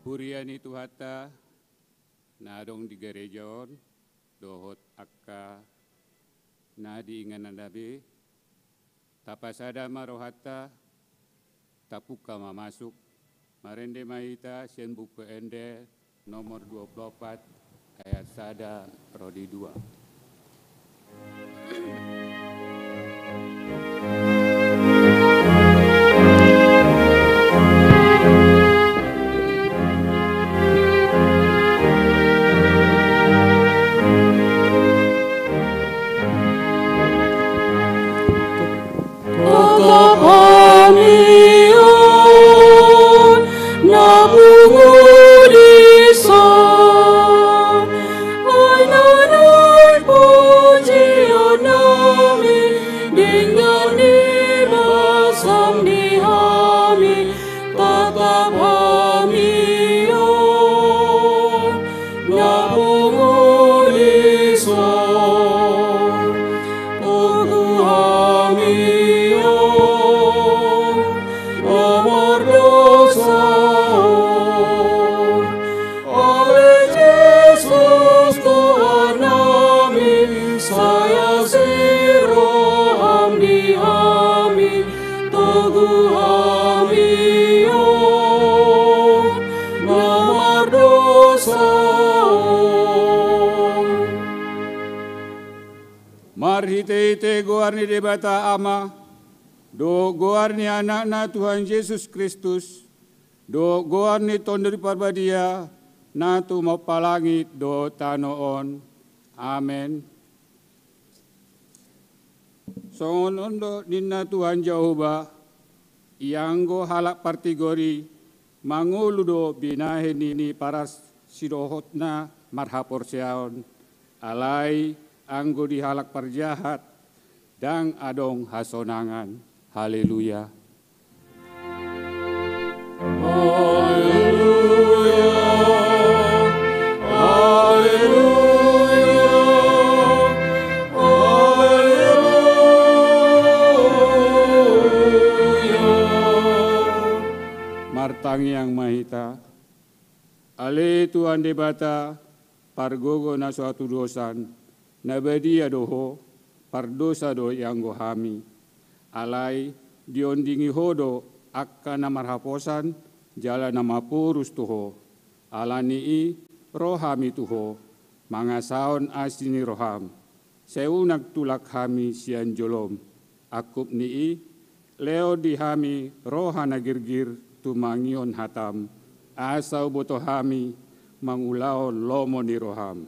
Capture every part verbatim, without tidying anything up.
Huria ni Tuhanta na adong di gareja on dohot angka na di ingananna be, tapasada ma rohanta, tapungka ma masuk. Marende ma hita sian Buku Ende nomor dua puluh opat, ayat sada ro di dua. Tangkap hami on na pungu dison. Ai na naeng pujion nami, denggan ni basam di hami, tangkap hami on na pungu dison. Togu hami on na mardosa on. Ale Jesus Tuhan nami, sai asi roham di hami, togu hami on na mardosa on. Marhitehite goar ni Debata Ama, dohot goar ni Anakna Tuhan Jesus Kristus, dohot goar ni Tondi Parbadia, na tumompa langit dohot tano on. Amen. Songon on do ninna Tuhan Jahowa, ianggo halak partigor i mangolu do binahen ni paras sidohotna marhaporseaon, alai anggo di halak parjahat ndang adong hasonangan. Haleluya. Haleluya, haleluya, haleluya. Martangiang ma hita. Ale Tuhan Debata, pargogo na so hatudosan, na badia do Ho, pardosa do ianggo hami. Alai diondingi Ho do angka na marhaposan jala na maporus tu Ho. Ala ni i ro hami tu Ho, mangasahon asi ni roham. Sai unang tulak hami sian jolom. Angkup ni i, lehon di hami roha na girgir tumangihon hatam, asa huboto hami mangulahon lomo ni roham.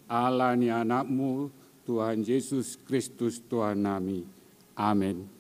Ala ni Anakmu, Tuhan Jesus Kristus, Tuhannami. Amen.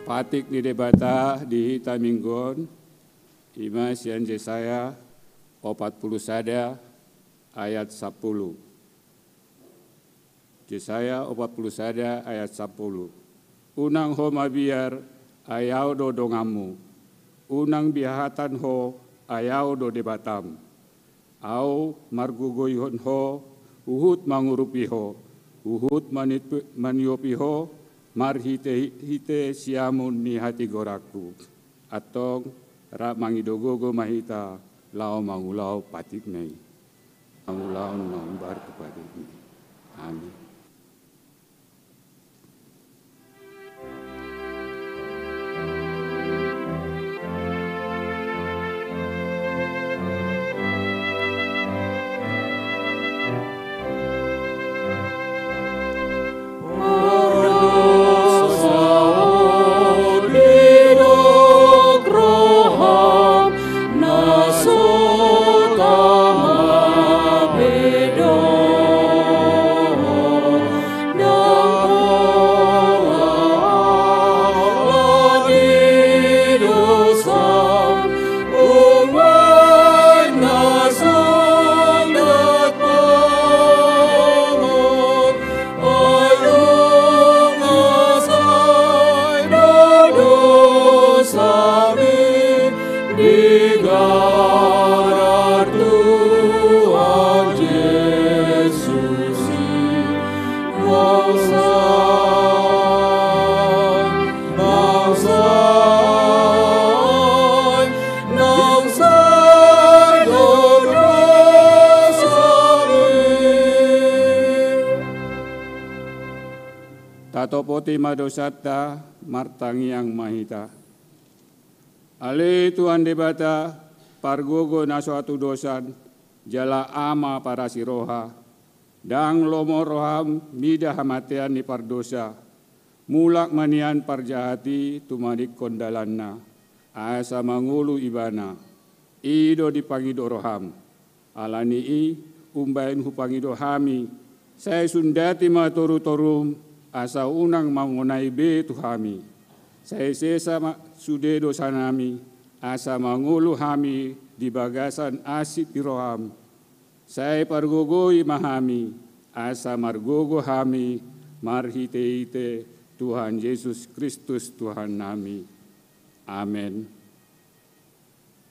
Patik ni Debata di hita minggu on, ima sian Jesaya opat pulu sada ayat sampulu. Jesaya opat pulu sada ayat sampulu. Unang ho mabiar, ai Ahu do donganmu. Unang bihatan ho, ai Ahu do Debatam. Ahu margogoihon ho, huhut mangurupi ho, huhut manit-, maniopi ho, marhite-hite siamun ni hatigoranku. Antong, rap mangido gogo ma hita, laho mangulahon patikna i. Mangulahon na umbar tu patikna i. Amin. Tatopoti ma dosanta, martangiang ma hita. Ale Tuhan Debata, pargogo na so hatudosan, jala Ama parasi roha, ndang lomo roham mida hamatean ni pardosa, mulak ma nian parjahat i tumadingkon dalanna, asa mangolu ibana, i do dipangido roham. Ala ni i, umbahen hupangido hami, sai sundati ma torutorum, asa unang mangonai be tu hami. Sai sesa ma sude dosanami, asa mangolu hami di bagasan asi ni roham. Sai pargogoi ma hami, asa margogo hami marhitehite Tuhan Jesus Kristus Tuhannami. Amen.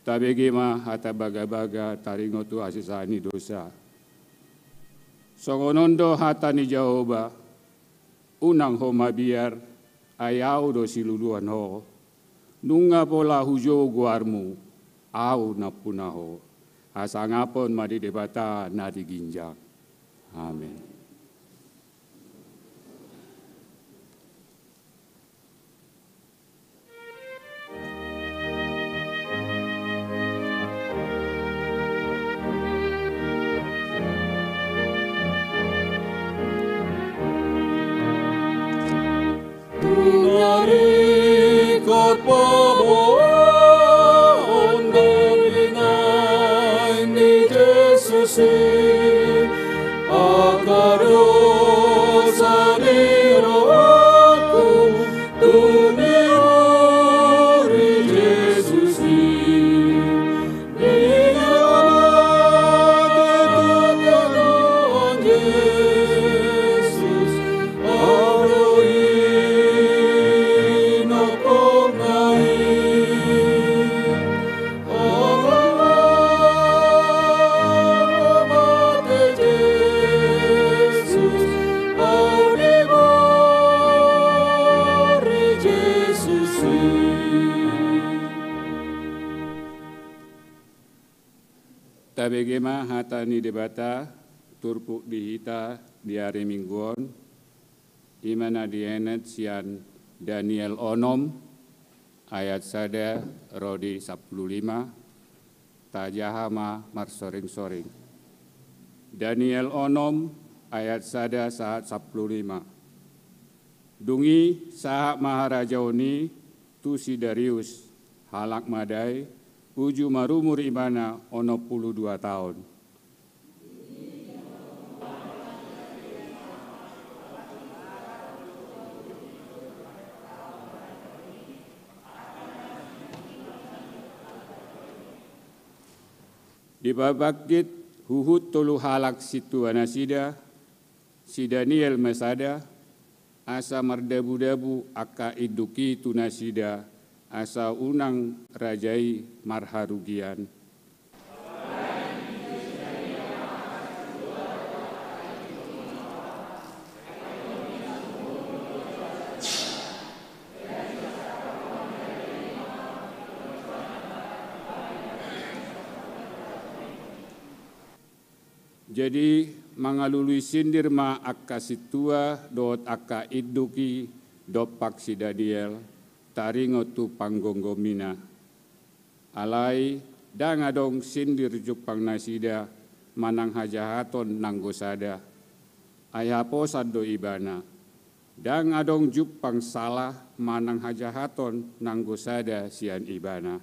Tabege ma hata bagabaga taringot tu hasesaan ni dosa. Songon on do hata ni Jahowa, unang ho mabiar, ai Ahu do siluluan ho. Nunga pola hujou goarmu, Ahu nampuna ho. Hasangaphon ma di Debata na di ginjang. Amen. Nunga ringkot paboahon na binahen ni Jesus i, angka dosa ni rohangku, tu niuri Jesus i. Tabege ma hata ni Debata turpuk di hita di ari Minggu on, ima na dienet sian Daniel onom ayat sada ro di sampulu lima, tajaha ma marsoringsoring. Daniel onom ayat sada sahat sampulu lima. Dung i sahat ma harajaon i tu si Darius, halak Made, uju marumur ibana onom pulu dua taon. Dipabangkit huhut tolu halak sintua nasida, si Daniel ma sada, asa mardabudabu angka induk i tu nasida, asa unang raja i marharugian. Jadi, mangalului sindir ma angka sintua dohot angka induk i dompak si Daniel, taringot tu panggonggomina. Alai ndang adong sindir jumpang nasida manang hajahaton nanggo sada. Ai haposan do ibana. Ndang adong jumpang sala manang hajahaton nanggo sada sian ibana.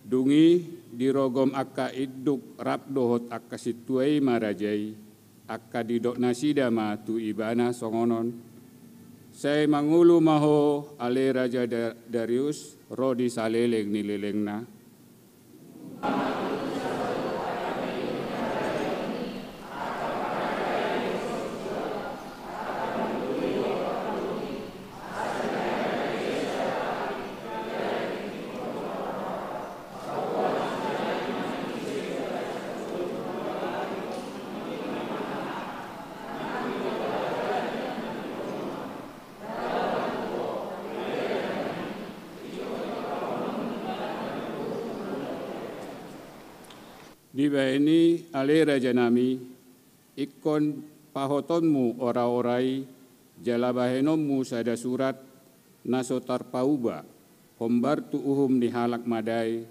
Dung i dirogom angka induk rap dohot angka sintua i ma raja i, angka didok nasida ma tu ibana songon on: Sai mangolu ma ho, ale Raja Da-, Darius, ro di saleleng ni lelengna. Dibahen i, ale rajanami, ingkon pahotonmu ora-ora i, jala bahenonmu sada surat na so tarpauba, hombar tu uhum ni halak Made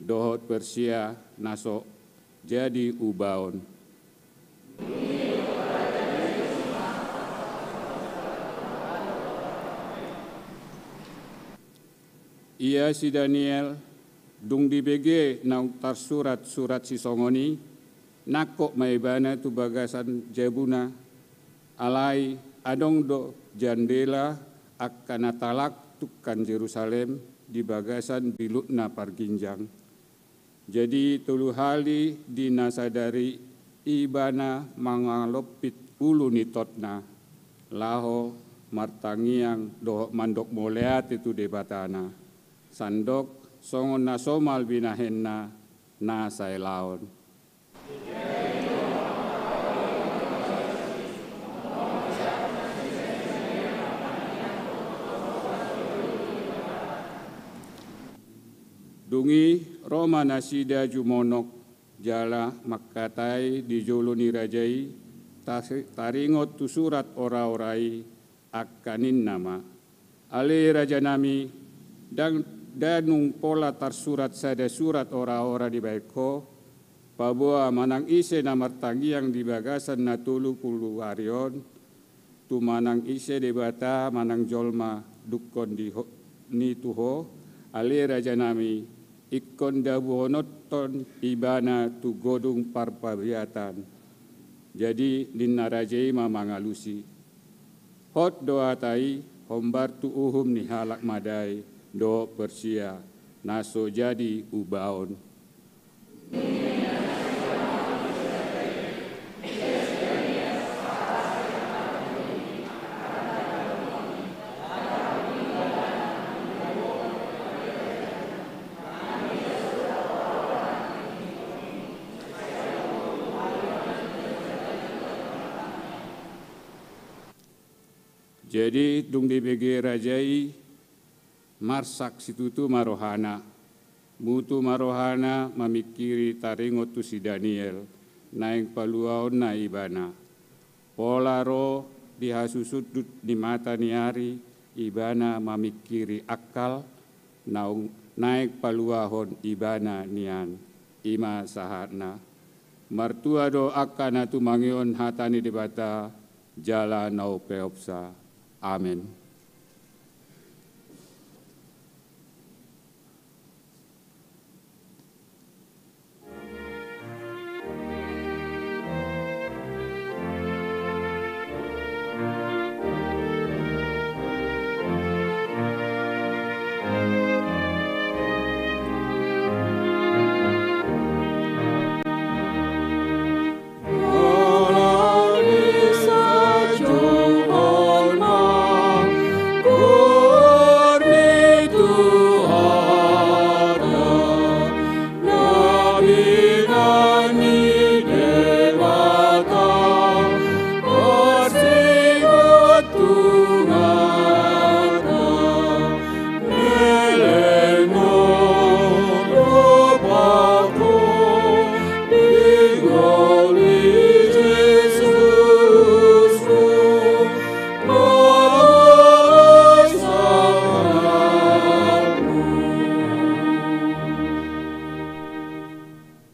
dohot Persia na so jadi ubaon. Ia si Daniel, dung dibege naung tarsurat surat sisongon i, nangkok ma ibana tu bagasan jabuna. Alai adong do jandela angka na talak tungkan Jerusalem di bagasan bilutna parginjang. Jadi tolu hali di na sadari ibana mangalompit ulu ni totna, laho martangiang dohot mandok mauliate tu Debatana, sandok songon na somal binahenna na saelaon. Dung i ro ma nasida jumonok jala mangkatai di jolo ni raja i, tas-, taringot tu surat ora-ora i, angka ninna ma: Ale rajanami, ndang, nda nunga pola tarsurat sada surat ora-ora dibahen ho, paboa manang ise na martangiang di bagasan na tolu pulu ari on, tu manang ise debata manang jolma dungkon di ho-, ni tu ho, ale rajanami, ingkon dabuhononhon ibana tu godung parpabiatan. Jadi ninna raja i ma mangalusi: Hot do hata i hombar tu uhum ni halak Made dohot Persia na so jadi ubaon. Jadi dung dibege raja i, marsak situtu ma rohana, mutu ma rohana mamingkiri taringot tu si Daniel. naeng paluaonna ibana. Pola ro di hasusundut ni mata ni ari ibana mamingkiri angkal, naung naeng paluahon ibana nian. I ma sahatna. Martua do angka na tumangihon hata ni Debata jala na umpeopsa. Amen.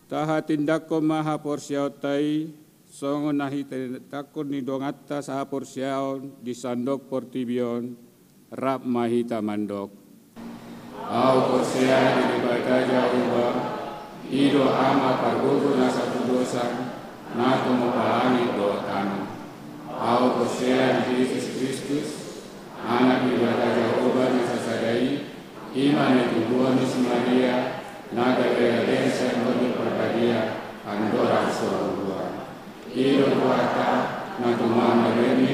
Tahatindangkon ma haporseaonta i, songon na hitindangkon ni donganta sahaporseaon di sandok portibi on, rap ma hita mandok. Ahu porsea di Debata Jahowa, i do Ama pargogo na satudosan, na tumompa langit dohot tano. Ahu porsea di Jesus Kristus, Anak ni Debata Jahowa na sasada i, i ma na tinumbuhon ni si Maria, na gabe na gabe sian Tondi Parbadia, andorang so hubuan. I do Tuhanta, na tumampa na gabe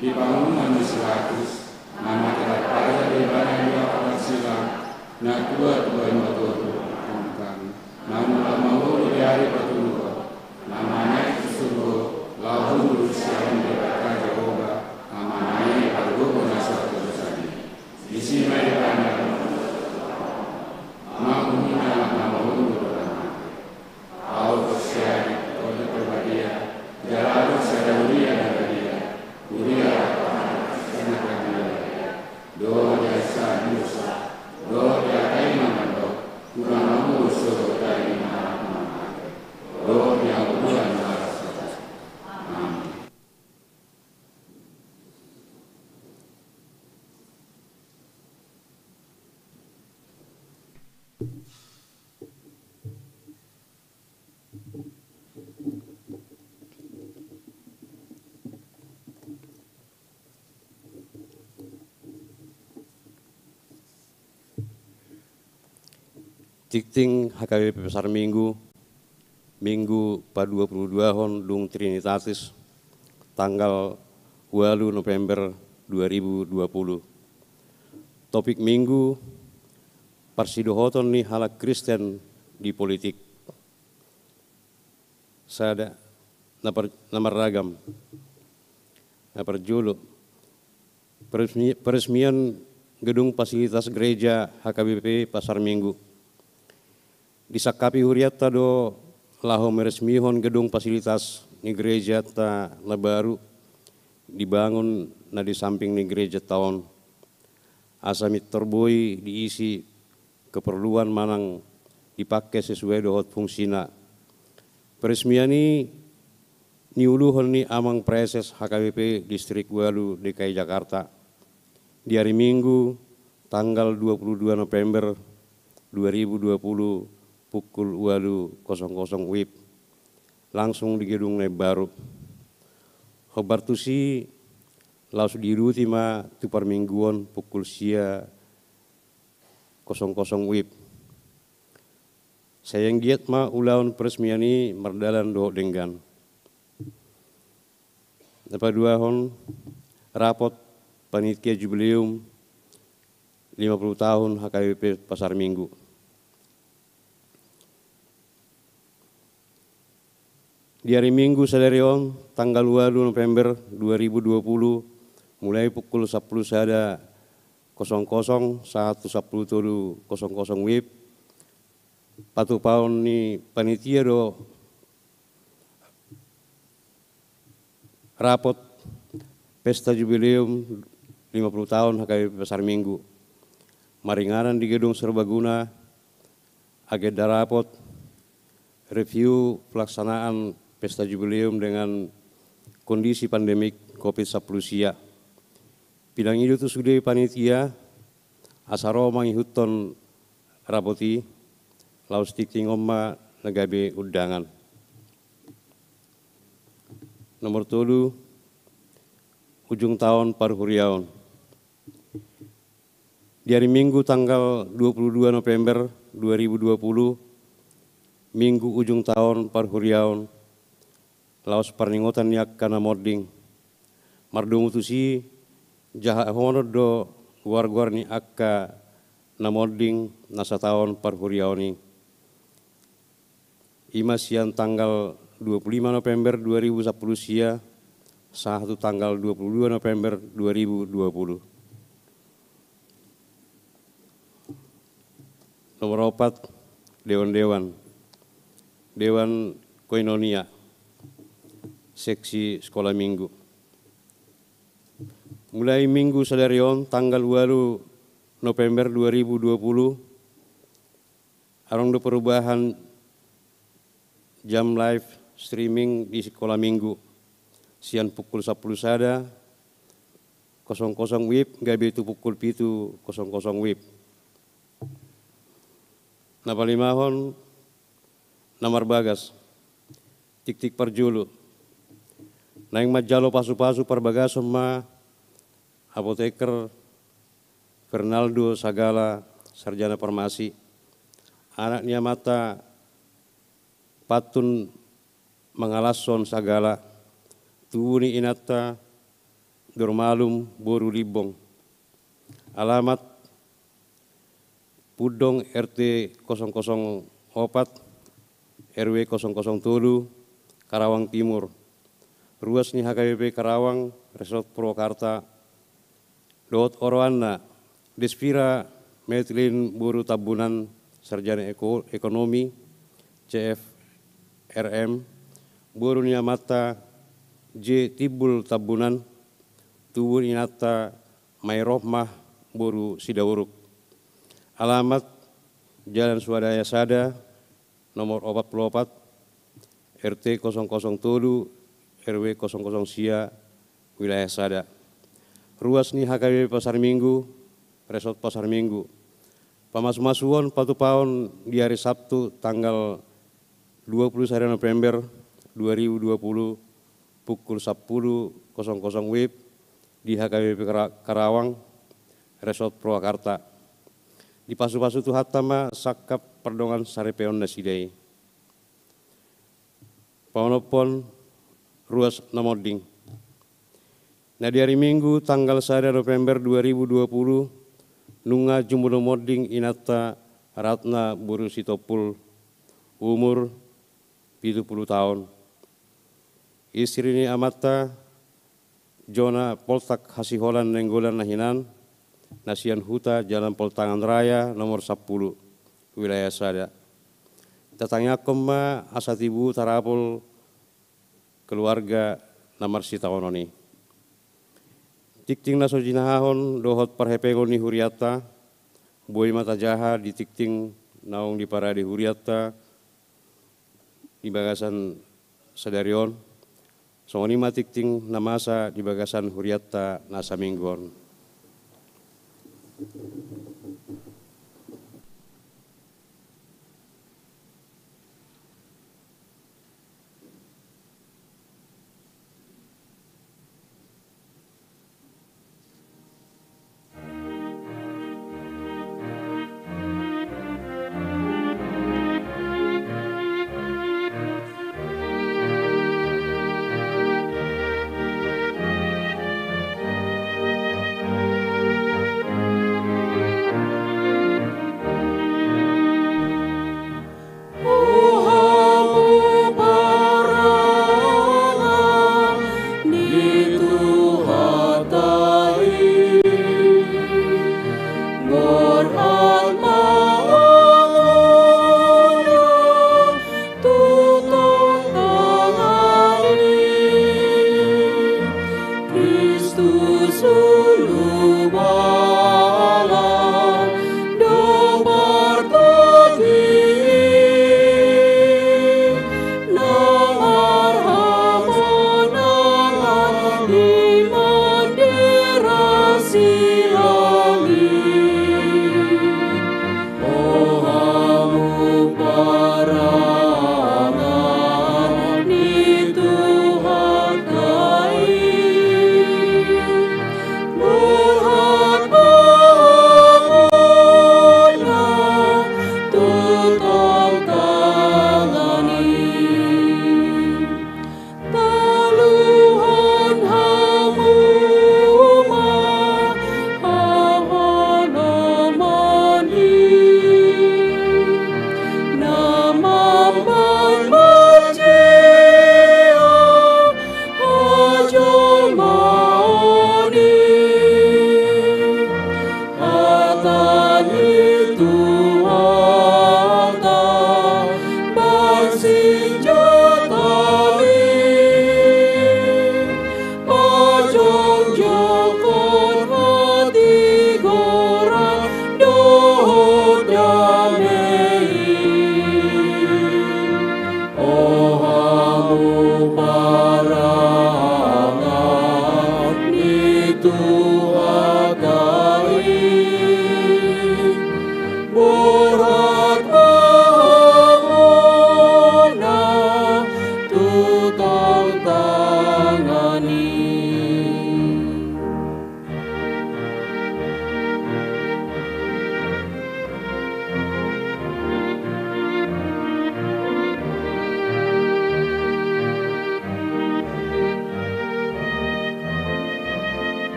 di pangunjunan ni si Pilatus, na mate tarpajal do ibana di ampang silang, na tua tua i ma tutu, tungkang, na mulak mangolu di ari patoluhon, na manaek tu surgo, laho hundul sian Debata Jahowa, Amana i pargogo na satudosan i. Disi ma ibana, mangungina na mangolu dohot na mate. Ahu porsea di Tondi Parbadia, jala adong sada huria na badia, huria na badia, dohot di hata ni Debata, dohot di hata i ma mandok, unang mangolu so dohot i na mate, dohot di hangoluan na las. Amin. Tingting H K B P Pasar Minggu, Minggu paduapuluduahon dung Trinitatis, tanggal ualu November dua ribu dua puluh. Topik Minggu, parsidohoton ni halak Kristen di politik. Sada, na par-, na marragam. Na parjolo, peresmi-, peresmian gedung fasilitas gereja H K B P Pasar Minggu. Disangkapi hurianta do laho meresmihon gedung fasilitas ni gerejanta na baru dibangun na di samping ni gerejanta on. Asa mintor boi diisi keperluan manang dipake sesuai dohot fungsina. Peresmian i niuluhon ni Amang Praeses H K B P Distrik ualu D K I Jakarta di ari Minggu tanggal dua puluh dua November dua ribu dua puluh pukul ualu kosong kosong WIB langsung di gedung na imbaru. Hombar tusi laos diuduti ma tu parmingguon pukul sia kosong kosong WIB. Sai anggiat ma ulaon peresmian i mardalan dohot denggan. Na paduahon, rapot panitia jubileum lima puluh tahun H K B P Pasar Minggu. Di ari Minggu sadari on, tanggal ualu November dua ribu dua puluh, mulai pukul sampulu sada kosong kosong sahat tu sampulu tolu kosong kosong WIB, patupaon ni panitia do Rapot Pesta Jubileum lima puluh tahun H K B P Pasar Minggu. Maringanan di Gedung Serbaguna, agenda rapot, review pelaksanaan Pesta Jubileum dengan kondisi pandemik covid sampulu sia. Pinangido tu sude panitia, asa ro mangihuthon rapot i, laos tingting on ma na gabe undangan. Nomor tolu, ujung tahun parhuriaon. Di hari Minggu tanggal dua puluh dua November dua ribu dua puluh, Minggu ujung tahun parhuriaon, laos parningotan ni angka na monding. Mardomu tusi, jahahonon do goar-goar ni angka na monding na sataon parhuriaon i. I ma sian tanggal dua puluh lima November dua ribu sampulu sia sahat tu tanggal dua puluh dua November dua ribu dua puluh. Nomor opat, dewan-dewan. Dewan Koinonia, seksi Sekolah Minggu. Mulai Minggu sadari on, tanggal ualu November dua ribu dua puluh, adong do perubahan jam live streaming di Sekolah Minggu, sian pukul sampulu sada kosong kosong WIB gabe tu pukul pitu kosong kosong WIB. Na palimahon, na marbagas, tiktik parjolo. Naeng manjalo pasu-pasu parbagason ma Apoteker Fernaldo Sagala, sarjana farmasi, anak ni amanta Pantun Mangalashon Sagala, tubu ni inanta Dormalum boru Limbong. Alamat Pundong, R T kosong kosong opat, R W kosong kosong tolu, Karawang Timur. Ruas ni H K B P Karawang, Resort Purwakarta, dohot oroanna, Desvira Metlin boru Tambunan, sarjana eko-, ekonomi, C F R M, boru ni amanta J Timbul Tambunan, tubu ni inanta Mai Rohmah boru Sidauruk. Alamat Jalan Swadaya sada, nomor opat pulu opat, R T kosong kosong tolu, R W kosong kosong sia, wilayah sada. Ruas ni H K B P Pasar Minggu, Resort Pasar Minggu. Pamasu-masuon patupaon di hari Sabtu tanggal dua puluh sada November dua ribu dua puluh, pukul sampulu kosong kosong WIB di H K B P Kara-, Karawang, Resort Purwakarta. Dipasu-pasu Tuhanta ma sangkap pardongansaripeon nasida i. Paonomhon ruas na monding. Na di hari Minggu tanggal sada November dua ribu dua puluh, nunga jumolo monding inanta Ratna boru Sitompul, umur pitu pulu taon. Istri ni amanta Jona Poltak Hasiholan Nainggolan na hinan, na sian huta Jalan Poltangan Raya nomor sampulu, wilayah sada. Tatangiangkon ma asa tibu tarapul keluarga na marsitaonon i. Tingting na so jinahahon dohot parhepengon ni hurianta, boi ma tajaha di tingting naung diparade hurianta di bagasan sadari on, songon i ma tingting na masa di bagasan hurianta na saminggu on.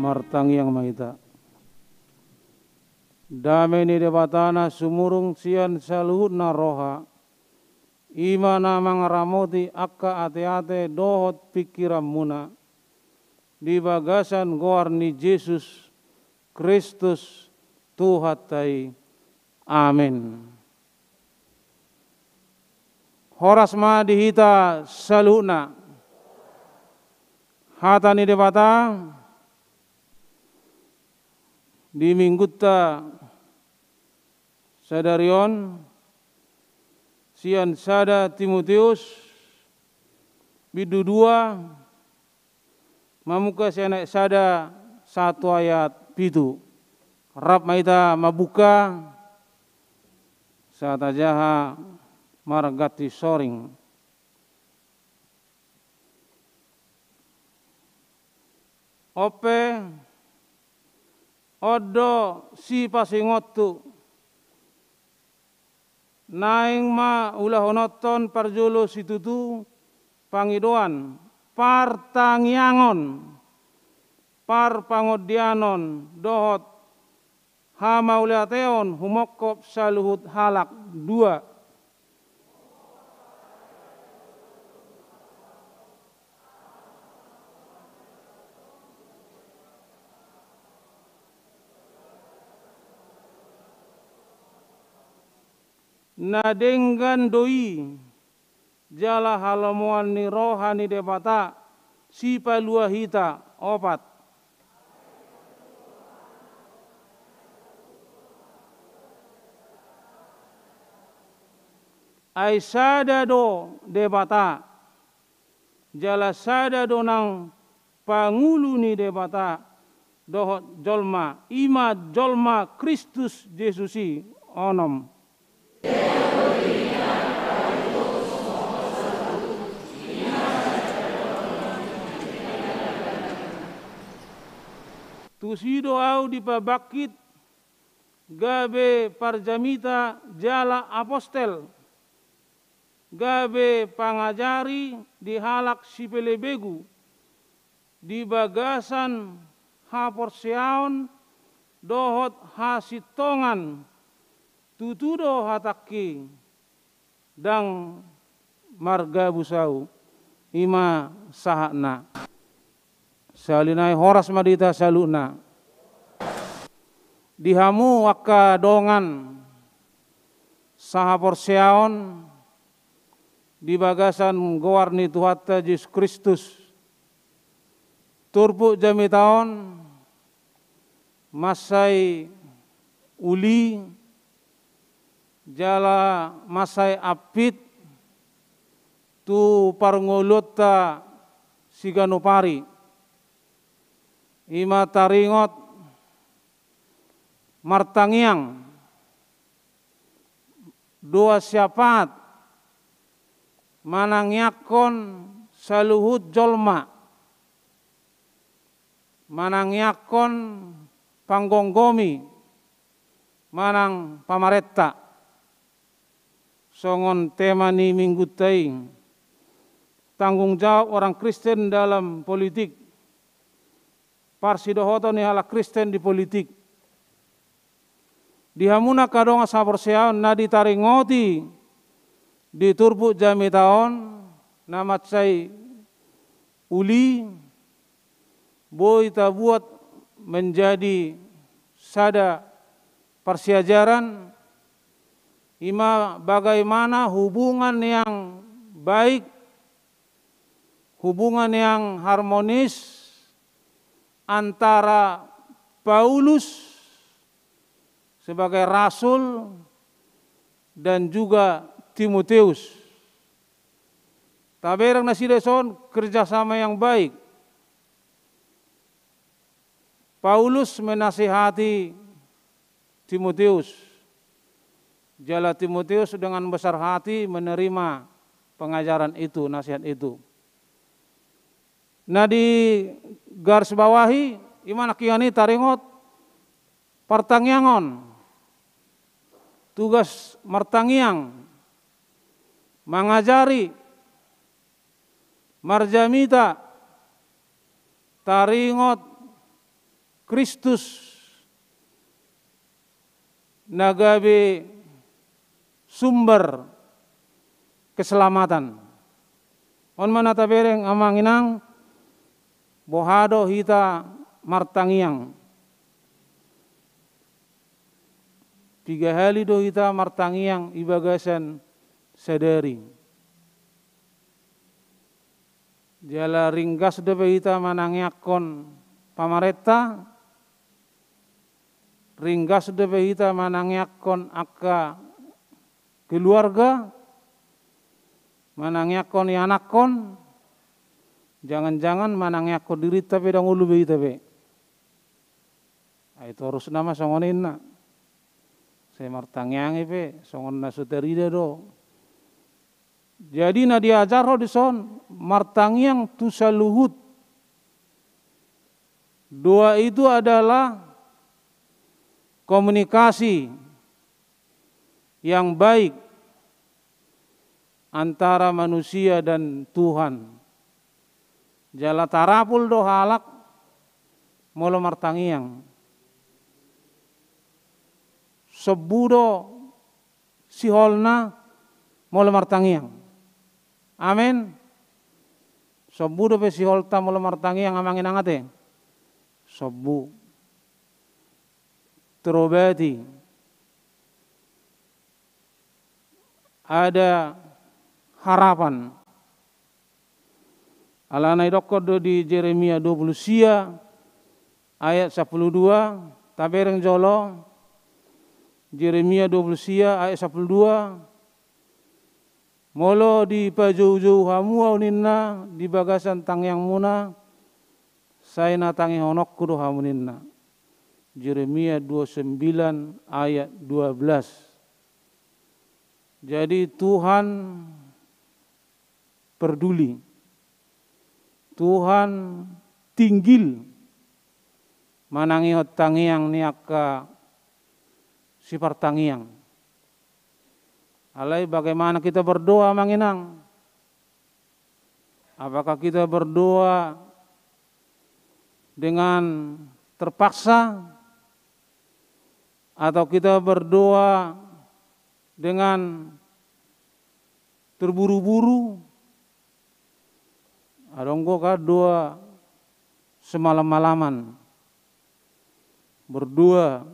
Martangiang ma hita. Dame ni Debata na sumurung sian saluhutna roha, i ma na mangaramoti angka ateate dohot pingkiranmuna, di bagasan goar ni Jesus Kristus Tuhanta i. Amen. Horas ma di hita saluhutna. Hata ni Debata di minggunta sadari on, sian sada Timoteus, bindu dua, mamungka sian ayat sada sahat tu ayat pitu. Rap ma hita mambuka, sahat tajaha marganti soring. On pe, on do sipasingonhu. Naeng ma ulahononhon parjolo situtu pangidoan, partangiangon, parpangondianon dohot hamauliateon humongkop saluhut halak. Dua. Na denggan do i, jala halomoan ni roha ni Debata, sipalua hita. Opat. Ai sada do Debata, jala sada do nang pangulu ni Debata dohot jolma, i ma jolma Kristus Jesus i. Onom. Tusi do ahu dipabangkit gabe parjamita jala apostel, gabe pangajari di halak sipelebegu, di bagasan haporseaon dohot hasintongan. Tutu do hatangki, ndang margabus ahu. I ma sahatna. Sahali nai horas ma di hita saluhutna. Di hamu angka dongan sahaporseaon di bagasan goar ni Tuhanta Jesus Kristus, turpuk jamita on mansai uli jala mansai ampit tu parngoluonta siganup ari. I ma taringot martangiang, doa syafaat, manangiangkon saluhut jolma, manangiangkon panggomgomi manang pamarenta. Songon tema ni minggunta i, tanggung jawab orang Kristen dalam politik, parsidohoton ni halak Kristen di politik. Di hamuna angka dongan sahaporseaon, na ditaringoti di turpuk jamita on na mansai uli, boi tabuat menjadi sada parsiajaran, i ma bagaimana hubungan yang baik, hubungan yang harmonis antara Paulus sebagai rasul dan juga Timoteus. Tabereng nasida dison kerjasama yang baik. Paulus menasihati Timoteus, jala Timoteus dengan besar hati menerima pengajaran itu, nasihat itu. Na digarisbawahi, i ma nangkiningan i taringot partangiangon, tugas martangiang, mangajari, marjamita, taringot Kristus na gabe sumber keselamatan. On ma na tabereng amang inang, boha do hita martangiang. Piga hali do hita martangiang di bagasan sadari. Jala ringgas dope hita manangiangkon pamarenta, ringgas dope hita manangiangkon angka keluarga, manangiangkon ianakkon, jangan-jangan manangiangkon dirinta pe ndang olo be hita be. Ai torus nama songon i na. Sai martangiang i pe, songon na so tarida do. Jadi na diajar ho dison, martangiang tu saluhut. Doa itu adalah komunikasi yang baik antara manusia dan Tuhan. Jala tarapul do halak molo martangiang. Sombu do siholna molo martangiang. Amen. Sombu dope siholta molo martangiang amang inang ate. Sombu. Terobati. Ada harapan. Alana didokkon do di Jeremia dua puluh sia ayat sampulu dua, tabereng jolo, Jeremia dua puluh sia ayat sampulu dua, molo dipajoujou hamu ahu ninna di bagasan tangiangmuna, sai na tangihononku do hamu ninna. Jeremia dua sembilan ayat dua belas. Jadi Tuhan perduli. Tuhan tinggil manangihon tangiang ni angka sipartangiang. Alai bagaimana kita berdoa amang inang? Apakah kita berdoa dengan terpaksa? Atau kita berdoa dengan terburu-buru? Adong do kan doa semalam-malaman. Berdoa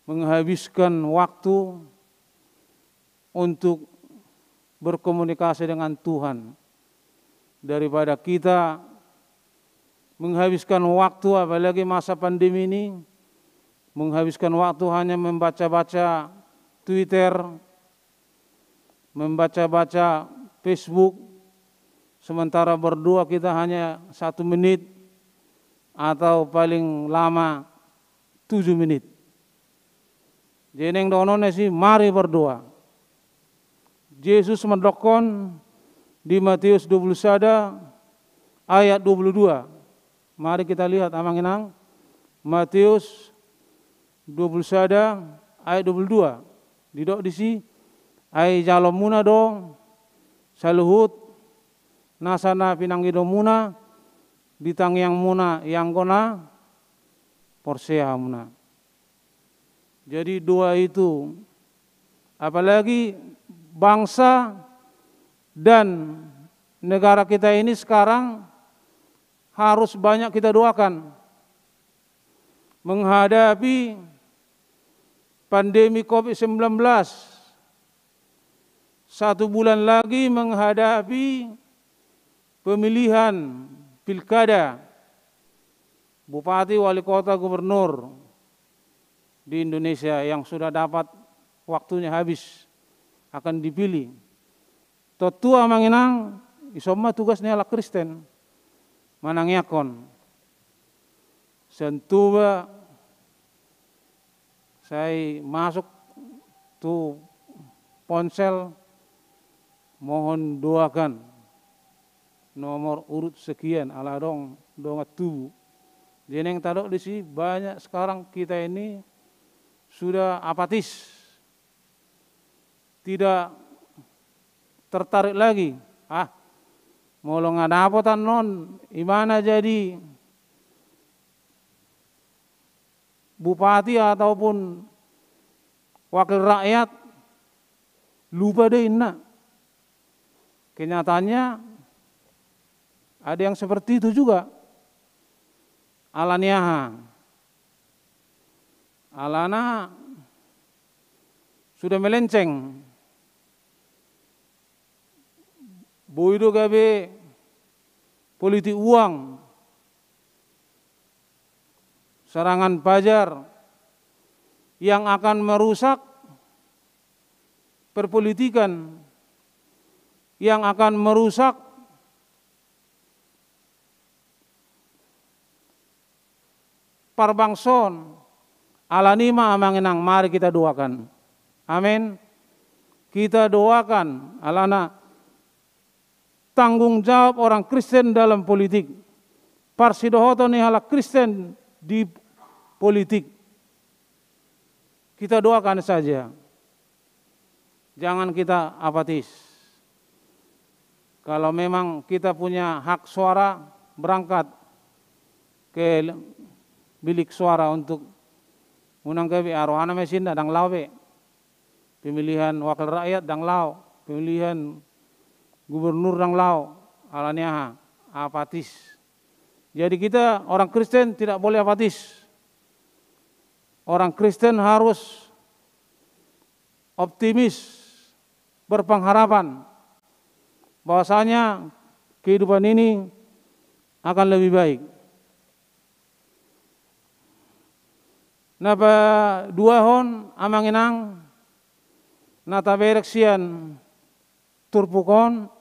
menghabiskan waktu untuk berkomunikasi dengan Tuhan. Daripada kita menghabiskan waktu, apalagi masa pandemi ini, menghabiskan waktu hanya membaca-baca Twitter, membaca-baca Facebook, sementara berdoa kita hanya satu menit atau paling lama tujuh menit. Jadi naeng dohononna i, mari berdoa. Jesus mandokkon di Matius dua puluh sada ayat dua puluh dua. Mari kita lihat amang inang. Matius dua puluh sada ayat dua puluh dua. Didok disi, ai ijalo muna do saluhut nasa na pinangido muna di tangiang muna, ianggo na porsea muna. Jadi doa itu, apalagi bangsa dan negara kita ini sekarang harus banyak kita doakan menghadapi pandemi covid sembilan belas. Satu bulan lagi menghadapi pemilihan pilkada bupati, wali kota, gubernur di Indonesia yang sudah dapat waktunya habis akan dipilih. Tontu amang inang, ison ma tugas ni halak Kristen manangiangkon. Sontuba sai masuk tu ponsel, mohon doakan nomor urut sekian, ala adong dongan tubu. Jadi naeng tadok disi, banyak sekarang kita ini sudah apatis, tidak tertarik lagi. Ah, molo nga dapot annon, imana jadi bupati ataupun wakil rakyat, lupa do inna. Kenyataannya ada yang seperti itu juga. Alani aha? Alana sudah melenceng. Boi do gabe politik uang, serangan pajar yang akan merusak perpolitikan, yang akan merusak parbangsoon. Alani ma, amang inang, mari kita doakan. Amin. Kita doakan, alana tanggung jawab orang Kristen dalam politik. Parsidohoton ni halak Kristen di politik. Kita doakan saja. Jangan kita apatis. Kalau memang kita punya hak suara, berangkat ke bilik suara untuk, unang gabe, ah, rohana ma i sinna, ndang laho be. Pemilihan wakil rakyat ndang laho, pemilihan gubernur ndang laho. Alani aha? Apatis. Jadi kita orang Kristen tidak boleh apatis. Orang Kristen harus optimis, berpengharapan bahwasanya kehidupan ini akan lebih baik. Na paduahon, amang inang, na taberek sian turpuk on,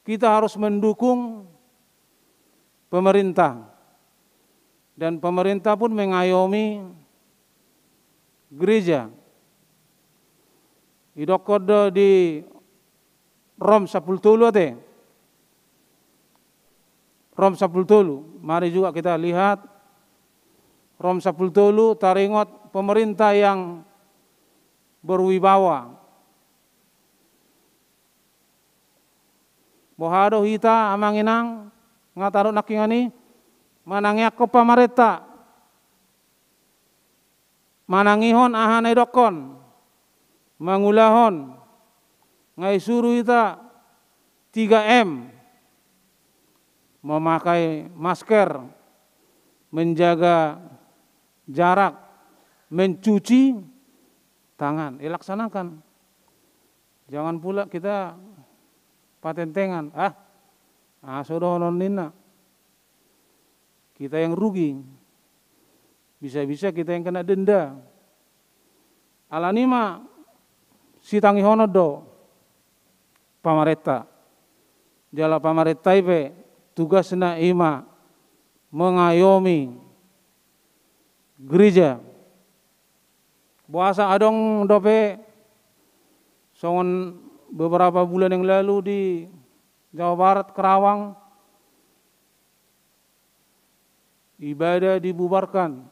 kita harus mendukung pemerintah. Dan pemerintah pun mengayomi gereja. Didokkon do di Rom sampulu tolu ate. Rom sampulu tolu. Mari juga kita lihat Rom sampulu tolu, taringot pemerintah yang berwibawa. Boha do hita, amang inang, nga tadok nangkiningan i, manangiangkon pamarenta, manangihon aha na didokkon, mangulahon, nga disuru hita tiga M, memakai masker, menjaga jarak, mencuci tangan. Dilaksanakan. Jangan pula kita patentengan, ah, ah, so dohonon ninna. Kita yang rugi. Bisa-bisa kita yang kena denda. Alani ma sitangihonon do pamarenta. Jala pamarenta i pe tugasna i ma mengayomi gereja. Boasa adong dope songon beberapa bulan yang lalu di Jawa Barat, Kerawang, ibadah dibubarkan.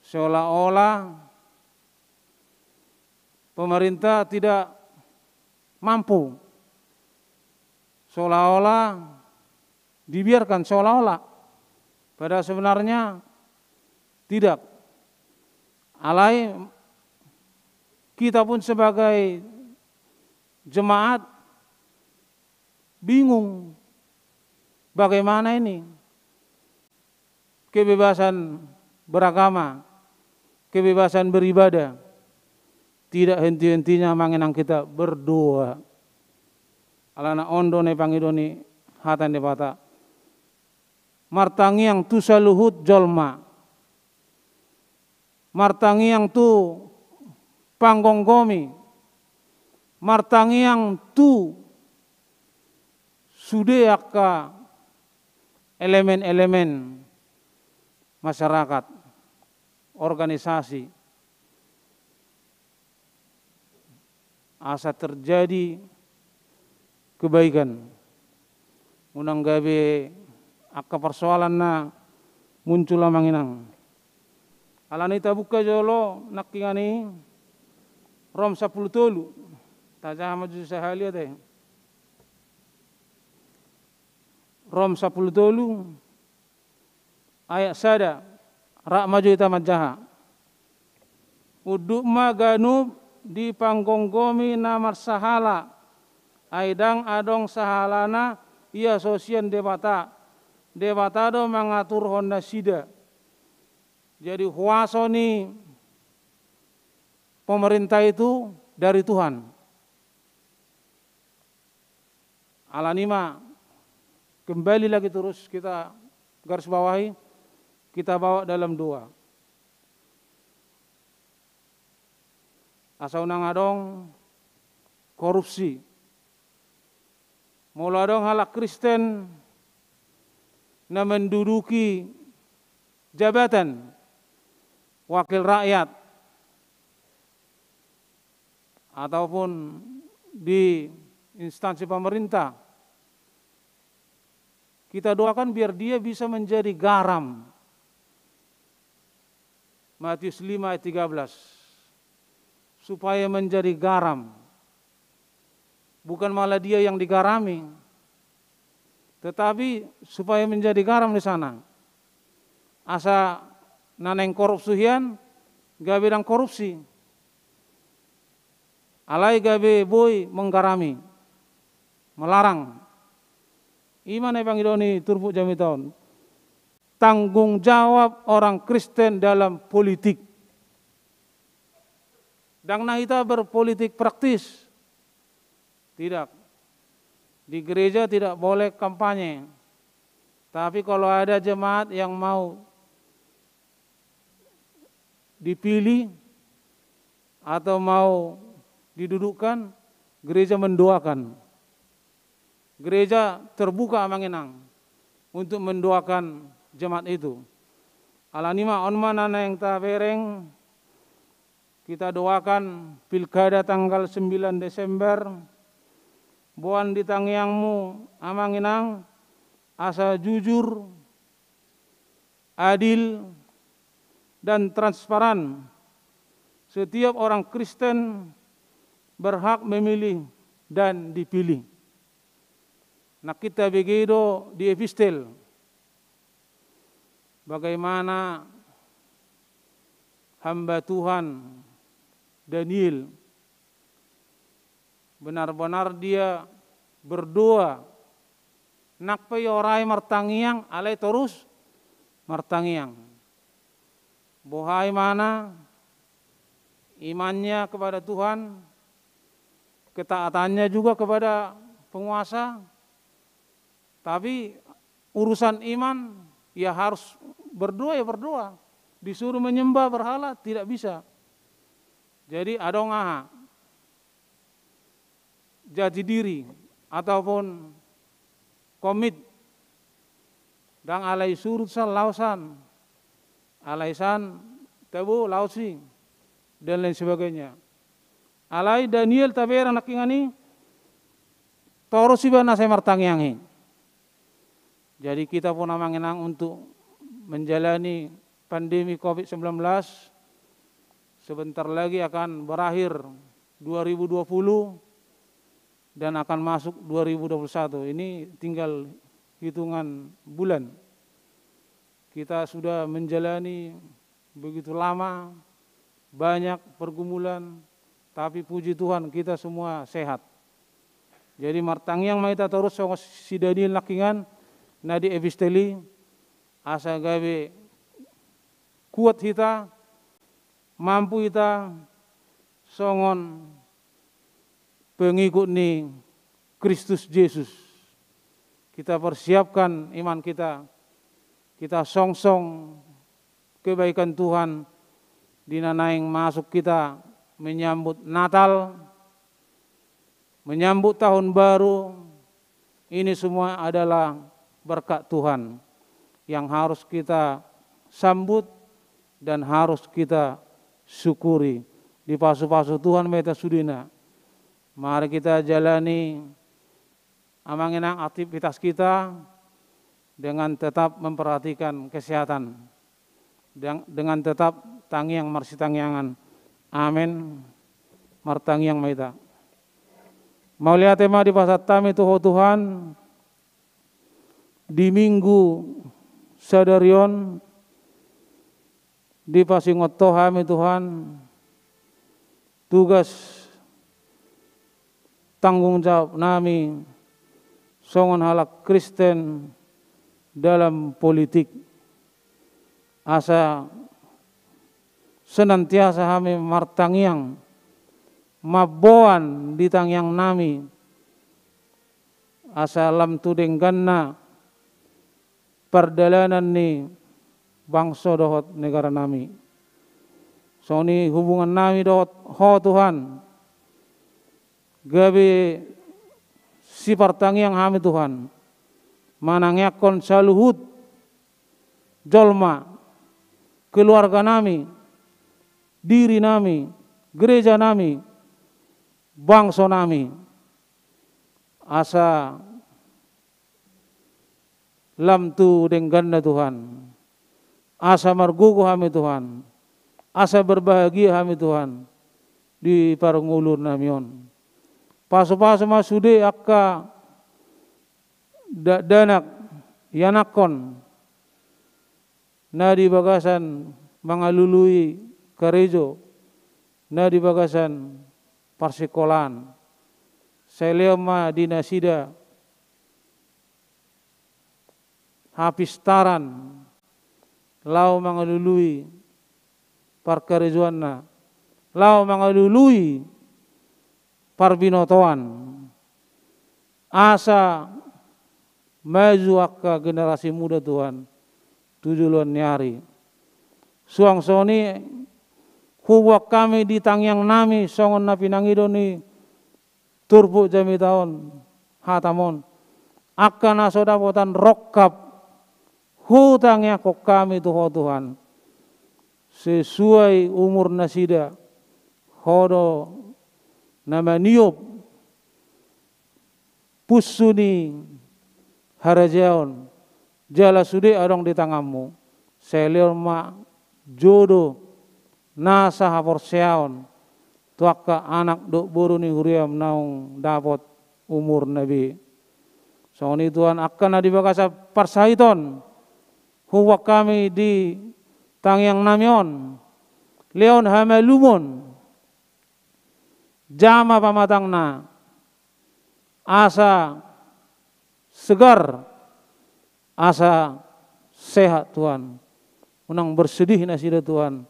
Seolah-olah pemerintah tidak mampu. Seolah-olah dibiarkan, seolah-olah. Padahal sebenarnya tidak. Alai kita pun sebagai jemaat bingung, bagaimana ini kebebasan beragama, kebebasan beribadah. Tidak henti-hentinya, amang inang, kita berdoa. Alana on do na dipangido ni hata ni Debata. Martangiang tu saluhut jolma. Martangiang tu panggomgomi, martangiang tu sude angka elemen-elemen masyarakat, organisasi, asa terjadi kebaikan. Unang gabe angka persoalan na muncul, amang inang. Alani i tabuka jolo nangkiningan i Rom sampulu tolu. Tajaha ma jo sahali ate. Rom sampulu tolu ayat sada, rap ma jo hita manjaha. Unduk ma ganup dipanggomgomi na marsahala, ai ndang adong sahalana ia so sian Debata. Debata do mangaturhon nasida. Jadi huaso ni pemerintah itu dari Tuhan. Alani ma, kembali lagi terus kita garis bawahi, kita bawa dalam doa. Asa unang adong korupsi. Molo adong halak Kristen na menduduki jabatan wakil rakyat ataupun di instansi pemerintah, kita doakan biar dia bisa menjadi garam. Matius lima ayat tiga belas. Supaya menjadi garam. Bukan malah dia yang digarami, tetapi supaya menjadi garam di sana. Asa na naeng korupsi hian, gabe ndang korupsi. Alai gabe boi menggarami, melarang. I ma na pangidoan ni turpuk jamita on. Tanggung jawab orang Kristen dalam politik. Ndang na hita berpolitik praktis. Tidak. Di gereja tidak boleh kampanye. Tapi kalau ada jemaat yang mau dipilih atau mau didudukkan, gereja mendoakan. Gereja terbuka, Amang Inang, untuk mendoakan jemaat itu. Alani ma, on ma na naeng tabereng, kita doakan pilkada tanggal sembilan Desember. Boan di tangiangmu, Amang Inang, asa jujur, adil, dan transparan. Setiap orang Kristen berhak memilih dan dipilih. Nangkin tabege do di epistel bagaimana hamba Tuhan Daniel benar-benar dia berdoa. Nang pe ia ro martangiang, alai torus martangiang. Boha imana, imannya kepada Tuhan, ketaatannya juga kepada penguasa. Tapi urusan iman, ya harus berdoa, ya berdoa. Disuruh menyembah berhala, tidak bisa. Jadi adong aha, jati diri ataupun komit. Ndang alai surut san, laos san, alai san tabo, laos i, dan lain sebagainya. Alai Daniel tabereng nangkiningan i, torus iba na sai martangiang i. Jadi kita pun, Amang Inang, untuk menjalani pandemi covid sembilan belas, sebentar lagi akan berakhir dua ribu dua puluh dan akan masuk dua ribu dua puluh satu. Ini tinggal hitungan bulan. Kita sudah menjalani begitu lama, banyak pergumulan, tapi puji Tuhan, kita semua sehat. Jadi martangiang ma hita torus songon si Daniel nangkiningan na di epistel i, asa gabe kuat hita, mampu hita songon pengikut ni Kristus Jesus. Kita persiapkan iman kita, kita songsong kebaikan Tuhan di na naeng masuk kita menyambut Natal, menyambut tahun baru. Ini semua adalah berkat Tuhan yang harus kita sambut dan harus kita syukuri. Dipasu-pasu Tuhan ma hita sudena. Mari kita jalani, Amang Inang, aktivitas kita dengan tetap memperhatikan kesehatan, deng-, dengan tetap tangiang marsitangiangan. Amen. Martangiang ma hita. Mauliate ma dipasahat hami tu Ho Tuhan, Di Minggu sadari on, dipasingot Ho hami Tuhan, tugas tanggung jawab nami songon halak Kristen dalam politik. Asa senantiasa hami martangiang, mamboan di tangiang nami, asa lam tu dengganna pardalanan ni bangso dohot negara nami. Songon i hubungan nami dohot Ho Tuhan, gabe sipartangiang hami Tuhan, manangiangkon saluhut jolma, keluarga nami, diri nami, gereja nami, bangso nami. Asa lam tu dengganna Tuhan, asa margogo hami Tuhan, asa berbahagia hami Tuhan di parngoluon nami on. Pasupasu ma sude angka dakdanak, ianakhon, na di bagasan mangalului karejo, na di bagasan parsikolaan. Sai lehon ma di nasida hapistaran laho mangalului parkarejoanna, laho mangalului parbinotoan, asa maju angka generasi muda Tuhan tu joloan ni ari. Suang songon i huboan hami di tangiang nami songon na pinangido ni turpuk jamita on, hatam on, angka na so dapotan rongkap, hutangiangkon hami tu Ho Tuhan, sesuai umur nasida, Ho do na maniop punsu ni harajaon, jala sude adong di tanganmu. Sai lehon ma jodoh na sahaporseaon tu angka anak dohot boru ni huriam naung dapot umur na be. Songon i Tuhan, angka na di bagasan parsahiton, huboan hami di tangiang nami on, lehon hamalumon, jama pamatangna, asa segar, asa sehat Tuhan. Unang bersedih nasida Tuhan,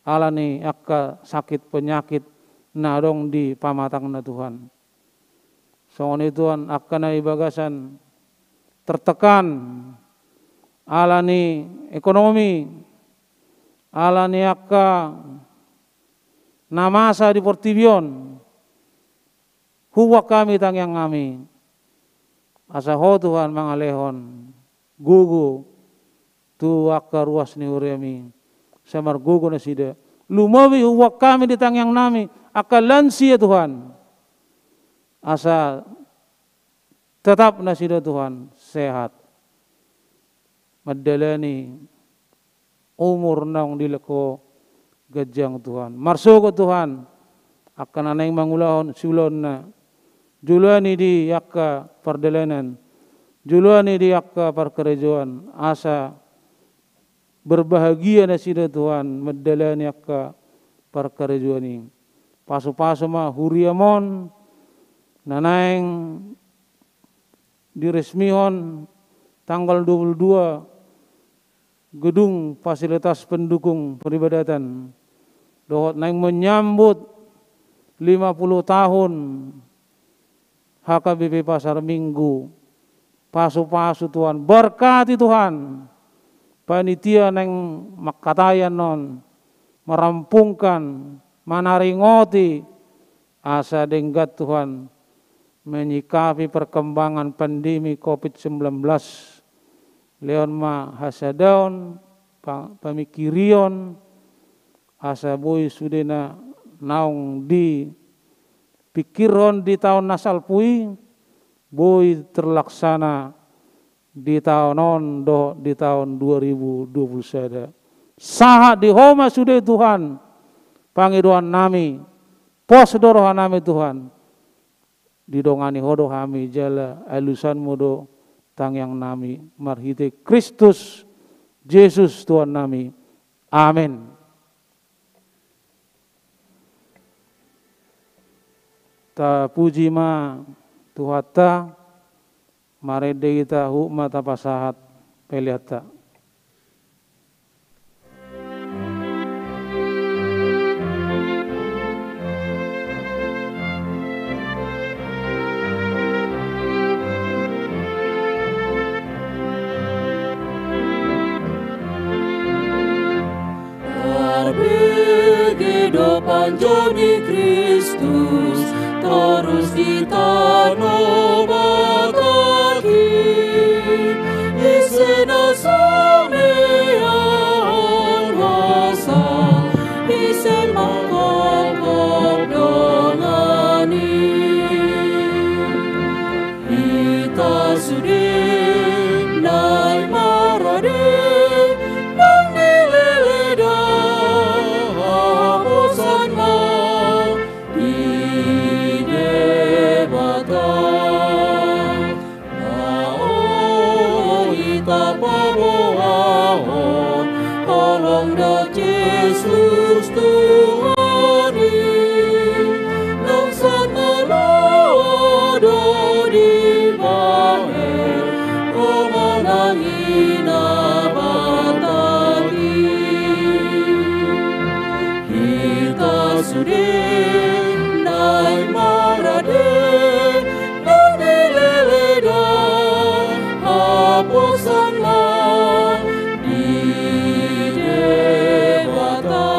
ala ni angka sakit penyakit na adong di pamatangna Tuhan. Songon i Tuhan, angka na di bagasan tertekan ala ni ekonomi, ala ni angka na masa di portibi on, huboan hami tangiang nami, asa Ho Tuhan mangalehon gogo tu angka ruas ni huriami, sai margogo nasida. Lumobi huboan hami di tangiang nami angka lansia Tuhan, asa tetap nasida Tuhan sehat mandalani umur naung dilehon Ho ganjang Tuhan. Marsogot Tuhan, angka na naeng mangulahon siulaonna, joloani di angka pardalanan, joloani di angka parkarejoan, asa berbahagia nasida Tuhan mandalani angka parkarejoan i. Pasupasu ma huriam on na naeng diresmihon tanggal dua puluh dua gedung fasilitas pendukung peribadatan dohot naeng menyambut lima puluh tahun H K B P Pasar Minggu. Pasupasu Tuhan, berkati Tuhan panitia naeng manghatai annon, merampungkan, manaringoti, asa denggan Tuhan menyikapi perkembangan pandemi covid sembilan belas. Lehon ma hasadaon, pa-, pamingkirion, asa boi sude na naung dipingkirhon di taon na salpu i, boi terlaksana di taon on dohot di taon dua ribu dua puluh sada. Sahat di Ho ma sude Tuhan pangidoan nami, pos do roha nami Tuhan, didongani Ho do hami jala alusanmu do tangiang nami marhite Kristus Jesus Tuhan nami. Amen. Tapuji ma Tuhanta. Marende hita, huhut ma tapasahat peleanta. Tarbege do panjou ni Kristus, torus di tano Batak i, ise na so meahon hosa, ise mangkopkop dongan i. Hita sude naeng marade, naeng dileleda, haposan ma di Debata. Na olo hita paboahon, holong do Jesus Tuhan i, naung sahat na loas do dibahen, hamonangan i na Batak i. Hita sude naeng marade, naeng dileleda, haposan ma di Debata.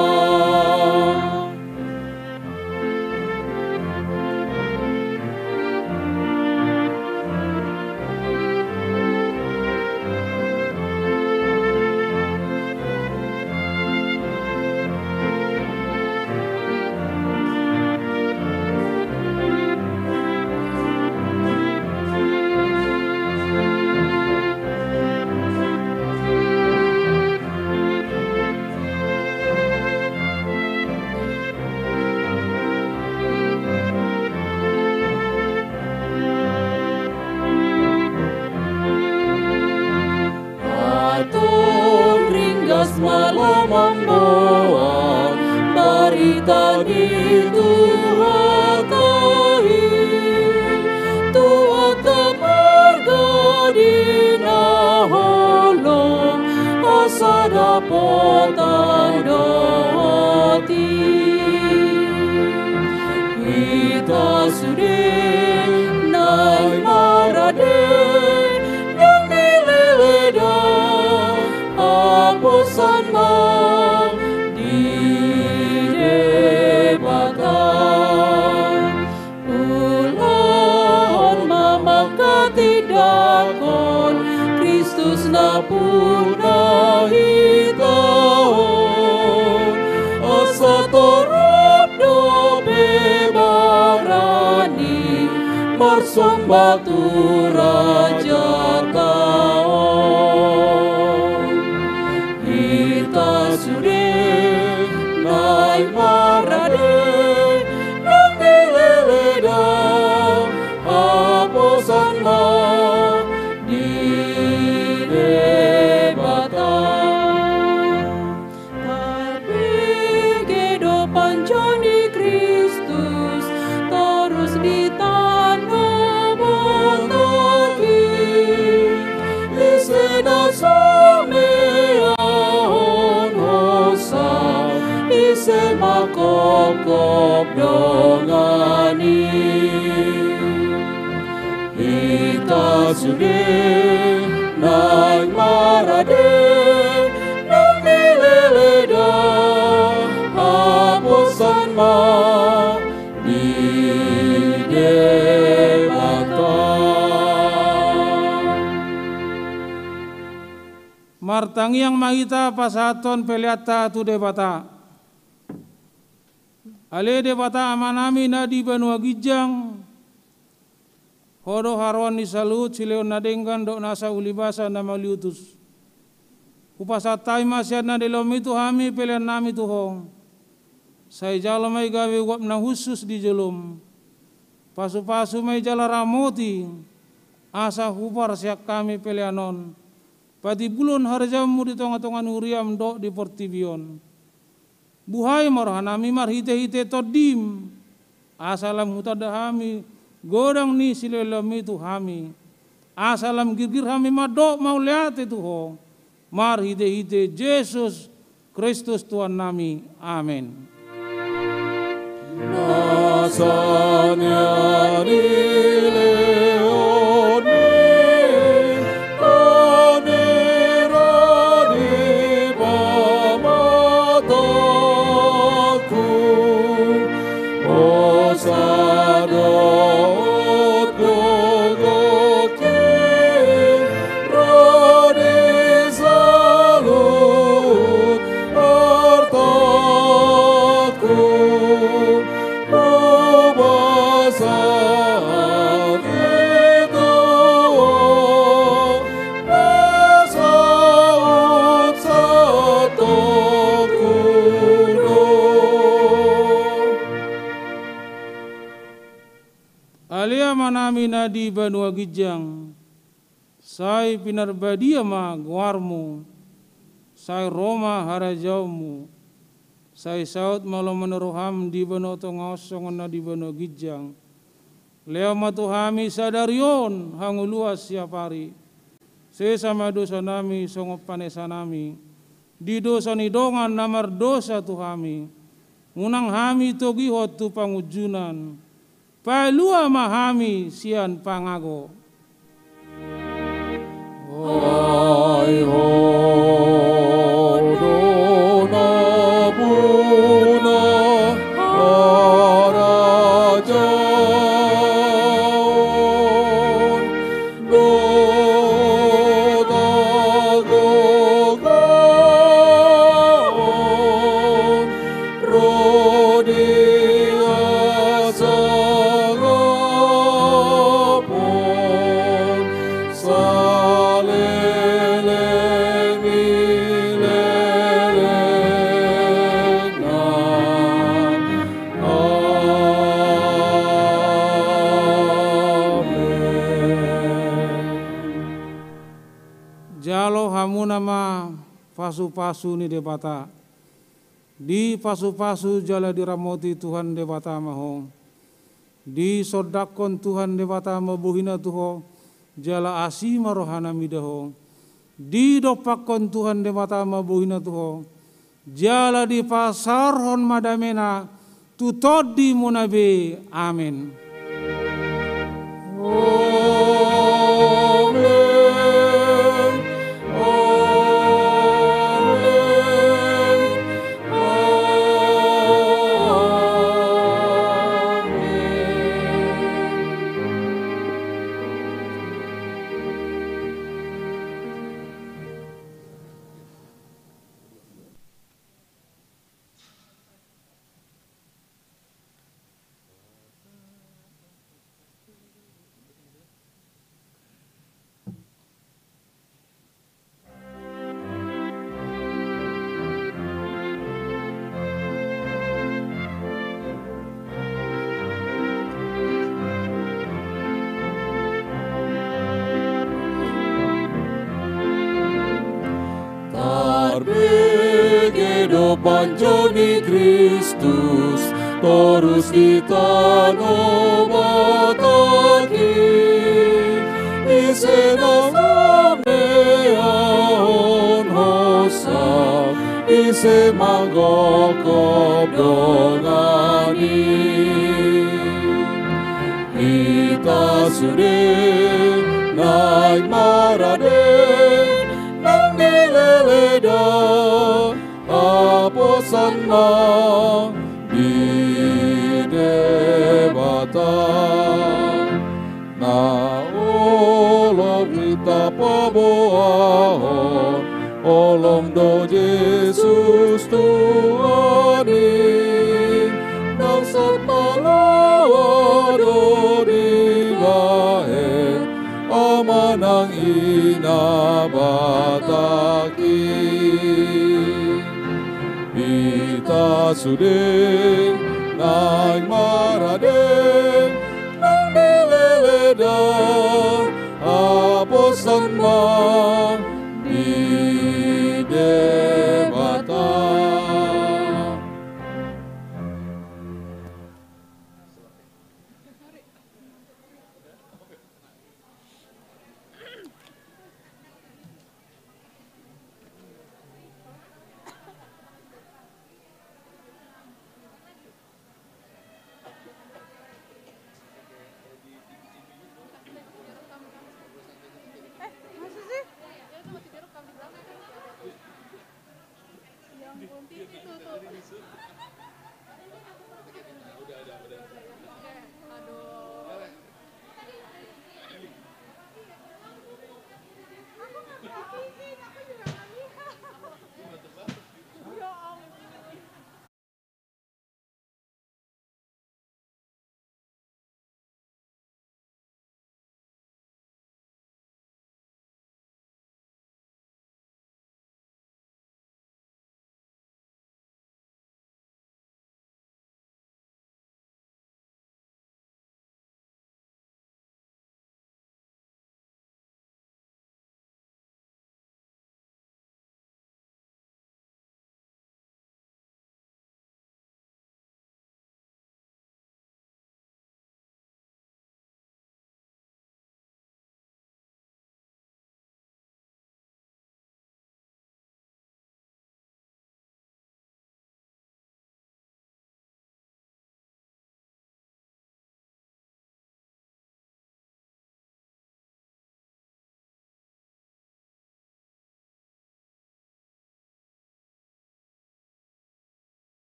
Antong ringgas ma laho mamboan barita ni Tuhanta i, tu angka marga di na holong, asa dapotan dohot i. Hita sude naeng marade, naeng dileleda, haposan ma di Debata. Ulaon ma manghatindanghon Kristus na purna hita on, asa torop dope barani marsomba tu rajanta on. Hita sude naeng marade, naeng dileleda, haposan ma di Debata. Tarbege do panjou ni Kristus, torus di tano Batak i, ise na so meahon hosa, ise mangkopkop dongan i. Hita sude naeng marade, naeng dileleda, haposan ma di Debata. Martangiang ma hita pasahathon peleanta tu Debata. Ale Debata Amanami na di banua ginjang, Ho do haroroan ni saluhut silehon na denggan dohot nasa ulibasa na mauliutus. Hupasahat hami ma sian na nilehonMi tu hami pelean nami tu Ho. Sai jalo ma i gabe uap na hushus di joloM. Pasupasu ma i jala ramoti asa huparseang hami pelean on patimbulhon harajaonmu di tongatonga ni huriam dohot di portibi on. Buhai ma rohanami marhitehite Tondim, asa lam hutanda hami godang ni silehonlehonmi tu hami, asa lam girgir hami mandok mauliate tu Ho, marhitehite Jesus Kristus Tuhannami. Amen. Nasa nian dilehon ni Ho, nira di pamatangku, hosa dohot gogongki ro di saluhut artangku. Hupasahat i tu Ho, na saut santongku do. Ale Amanami na di banua ginjang, sai pinarbadia ma goarmu, sai ro ma harajaonmu, sai saut ma lomo ni roham di banua tonga on songon na di banua ginjang. Lehon ma tu hami sadari on hangoluan siapari. Sesa ma dosanami songon panesanami di dosa ni dongan na mardosa tu hami. Unang hami togihon tu pangunjunan. Palua ma hami sian pangago. Ai Ho do nampuna harajaon dohot hagogoon ro di hasangapon saleleng ni lelengna. Amen. Jalo hamuna ma pasupasu ni Debata. Dipasupasu jala diramoti Tuhan Debata ma ho. Disondangkon Tuhan Debata ma bohina tu ho, jala asi ma rohana mida ho. Didompakkon Tuhan Debata ma bohina tu ho, jala dipasaorhon ma damena tu tondimuna be. Amen. Amen. Amen. Amen. Tarbege do panjou ni Kristus torus di tano Batak i. Ise na mamehehon hosa, ise manggokhop dongan i. Hita sude naeng marade nang di leleda, haposan ma di Debata. Na olo hita paboahon, holong do Jesus Tuhan i. Nang sampaloa do dibahen ama nang ina Batak i. Hita sude naeng marade nang di leleda, haposan ma di de